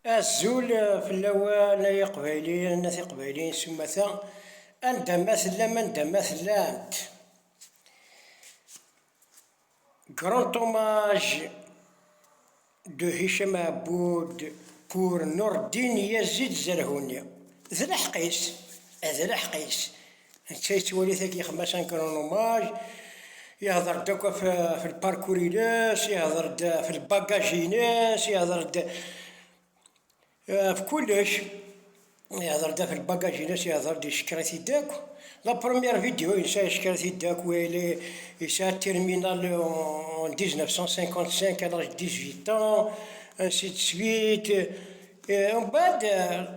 Azul fell-awen ay Iqbayliyen a Tiqbayliyin s umata, anda ma tellam, anda ma tellamt. Grand hommage de Hicham Aboud pour Nordine Yazid Zerhouni. D lḥeqq-is, d lḥeqq-is. Netta yettwali tagi yexdem-as un grand hommage, yehder-d akk ɣef le parcours-ines, yehder-d ɣef le bagage-ines, yehder-d ɣef kullec. Yehder-d ɣef le bagage-ines, yehder-d yeckeṛ-it-id akk. La première vidéo yesɛa yeckeṛ-it-id akk, yesɛa terminale en 1955 à l'âge de 18 ans, ainsi de suite. Mbeɛd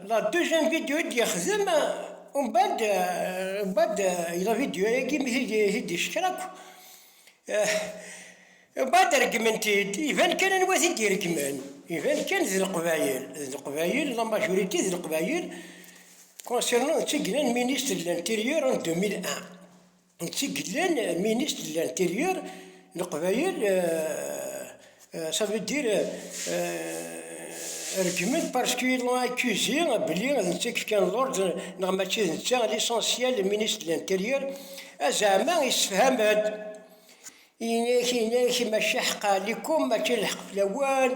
la deuxième vidéo i d-yexdem, mbeɛd la vidéo-agi mi t-id-yeckeṛ akk, mbeɛd regmen-t-id, iban kan anwa t-id-iregmen, iban kan d Leqbayel, d Leqbayel, la majorité d Leqbayel, concernant netta i yellan ministre de l'Intérieur en 2001. Netta i yellan ministre de l'Intérieur, Leqbayel, ça veut dire regmen parce qu'ils l'ont accusé belli d netta i yefkan l'ordre neɣ mačči d netta, l'essentiel ministre de l'Intérieur, zeɛma yessefham-d. Yenna-k, mačči ḥeqq ɛlikum, mačči lḥeqq fell-awen,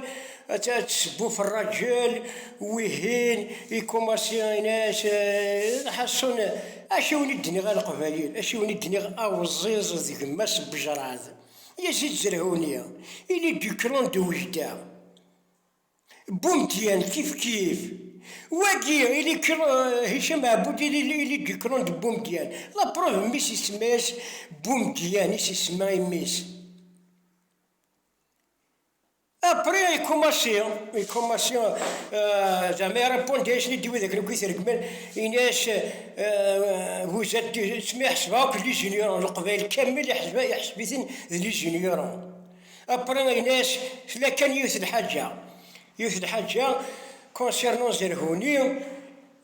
ad tesbu f rraǧel, wihin, ikumaṣi yenna-as, lḥaṣun, acu i wen-id-nniɣ a Leqbayel, acu i wen-id-nniɣ awẓiẓ d gma-s Bejrad, Yazid Zerhouni, il est du clan de Oujda. Boumediene kif kif. Wagi, il est Hicham Aboud, il est du clan de Boumediene. La preuve, mmi-s isemma-yas Boumediene, i s-isemma i mmi-s. Après, il commençait, zeɛma irépondre-asen i widak akk i t-regmen, yenna-yas vous êtes, tsemma yeḥseb akk les ignorants, Leqbayel kamel yeḥseb-iten d les ignorants. Après, yenna-yas tella kan yiwet lḥaǧa concernant Zerhouni,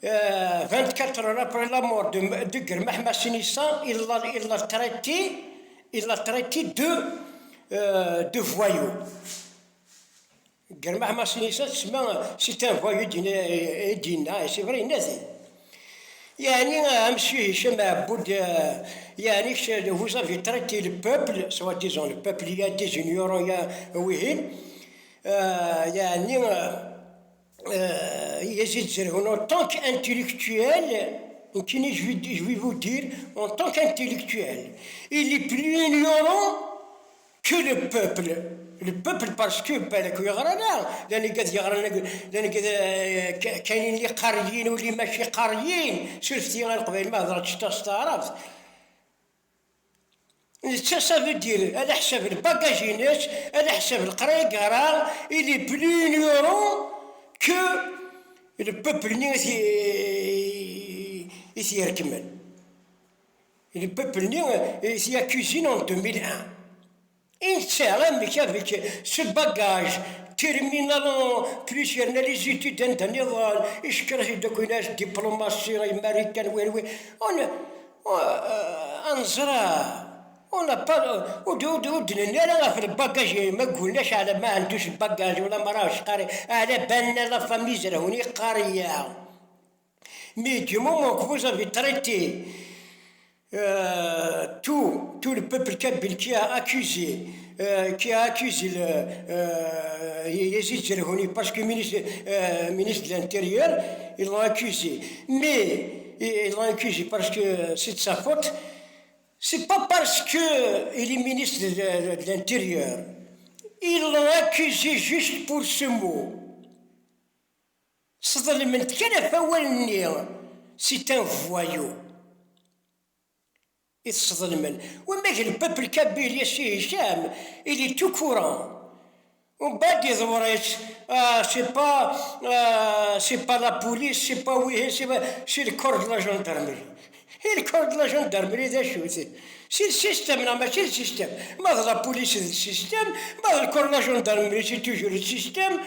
24 heures après la mort de Germah Massinissa, il l'a traité de voyou. Germah Massinissa تسمى c'est un voyou دينا, c'est vrai, نازي. يعني monsieur Hicham Aboud, يعني vous avez traité le peuple, soi-disant le peuple, il y a des ignorants, il y a ويهين يعني Yazid Zerhoun en tant qu'intellectuel, je vais vous dire, en tant qu'intellectuel, il est plus ignorant que le peuple. Le peuple parce que بالك يغرانا لان قد يغرانا لان قد كاينين اللي قاريين واللي ماشي قاريين شفتي القبائل ما هضرتش تستعرف نتا ça veut dire على حساب ال bagage ينس على حساب القرايه قرا il est plus ignorant que le peuple ني يتيركمل le peuple ني ياكوزين en 2001. انت avec avec ce bagage terminale plus yerna les études عند النضال يشكر دوك ناس diplomatie américaine وين وين on انزرا on pas ودنا لا في ال bagage ما قلناش على ما عندوش ال bagage ولا ما راهوش قاري على بالنا la famille زرهوني قاريه, mais du moment que vous avez traité tout le peuple kabyle qui a accusé Yazid Zerhouni parce que ministre de l'Intérieur, ils l'ont accusé. Mais ils l'ont accusé parce que c'est de sa faute. C'est pas parce qu'il est ministre de l'Intérieur. Ils l'ont accusé juste pour ce mot. صدل كان فاولني c'est un voyou. يتصدلمن وما le peuple kabyle يا سي هشام il est au courant ومن بعد يدوريت c'est pas la police, c'est pas ويه, c'est le corps de la gendarmerie. Le corps de la gendarmerie ذا شو c'est le système لا ماشي le système ما la police le système ما le corps de la gendarmerie, c'est toujours le système.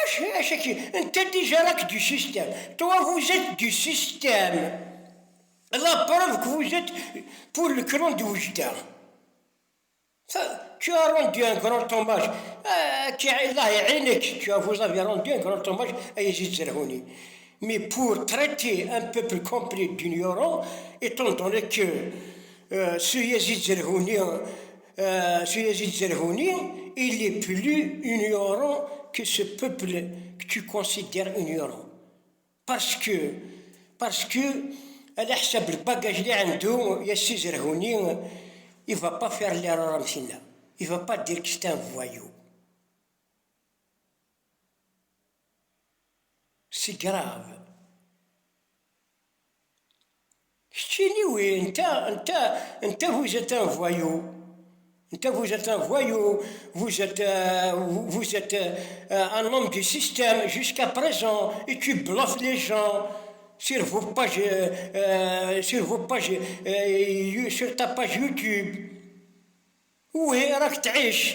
اش اش انت déjà راك du système, toi, vous êtes du système. La preuve que vous êtes pour le clan de Oujda. Tu as rendu un grand hommage. الله يعينك, vous avez rendu un grand hommage à Yazid Zerhouni. Mais pour traiter un peuple complet d'ignorant, étant donné que ce Yazid Zerhouni, ce Yazid Zerhouni, il est plus ignorant que ce peuple que tu considères ignorant. Parce que على حسب ال bagage اللي عنده يا سي زرهوني, il va pas faire l'erreur مثلنا, il va pas dire que c'est un voyou. C'est grave. شتيني oui, انت vous êtes un voyou. انت vous êtes un voyou, vous êtes un homme du système jusqu'à présent et tu bluffes les gens sur vos pages, sur ta page YouTube. Oui, راك تعيش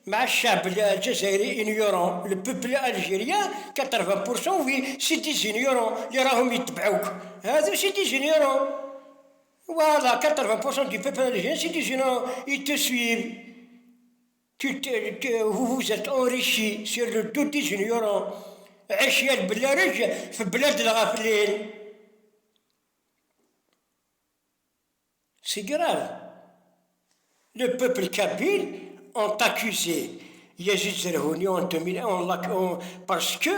مع الشعب الجزائري ignorant, le peuple algérien, 80%, oui, c'est des ignorants اللي راهم يتبعوك هذو, c'est des ignorants. Voilà, 80% du peuple algérien, c'est des ignorants. Ils te suivent. Vous vous êtes enrichi sur le dos des ignorants. عيش يا البلارج في بلاد الغافلين. C'est grave. Le peuple kabyle ont accusé Yazid Zerhouni en 2001 parce que,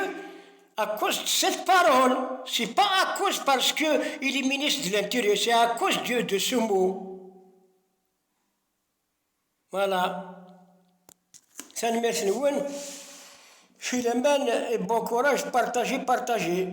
à cause de cette parole, c'est pas à cause parce que il est ministre de l'Intérieur, c'est à cause de ce mot. Voilà. Tanemmirt nwen. في الأمان, bon courage, partagez, partagez.